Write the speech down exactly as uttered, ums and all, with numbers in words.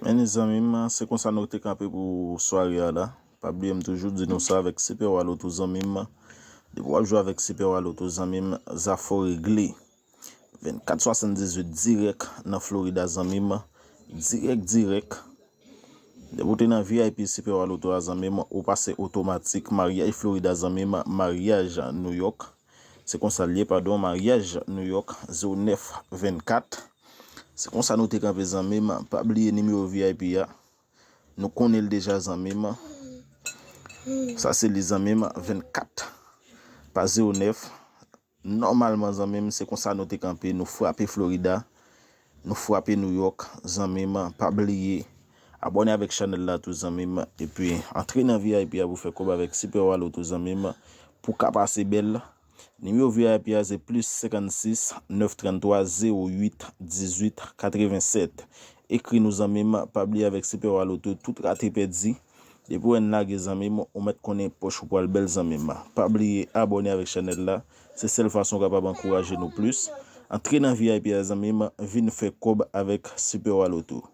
Men zanmi m, se konsa nou te kanpe pou sware a la. Pa bliye m toujou di nou sa avèk Super Wa Loto zanmi m. Depi w ap jwe avèk Super Wa Loto zanmi m, zafè w regle. Vennkat swasanndizuit dirèk nan Florida zanmi m. Dirèk, dirèk. Depi w te nan V I P Super Wa Loto a zanmi m, ou pase otomatik. Maryaj Florida zanmi m, maryaj New York. Se konsa l ye, padon, maryaj New York, zewo nèf vennkat. Se konsa nou te kanpe zanmi m. Pa bliye nimewo V I P a. Nou konnen l deja zanmi m. Sa se li zanmi m, vennkat pa zewo nèf. Nòmalman zanmi m, se konsa nou te kanpe, nou frape Florida, nou frape New York, zanmi m, pa bliye abòne avèk chanèl la tou zanmi m, epi antre nan V I P a pou fè kòb avèk Super Wa Loto zanmi m, pou ka pase bèl. Nimewo V I P a se plis senkannsis, nèf tranntwa, zewo uit, dizuit, katrevennsèt. Ekri nou zanmi m, pa bliye avèk Super Wa Loto, tout rate pèdi. Depi w wè n lage zanmi m, ou mèt konnen pòch ou pral bèl zanmi m. Pa bliye abòne avèk chanèl la, se sèl fason w kapab ankouraje nou plis. Antre nan V I P a zanmi m, vin fè kòb avèk Super Wa Loto.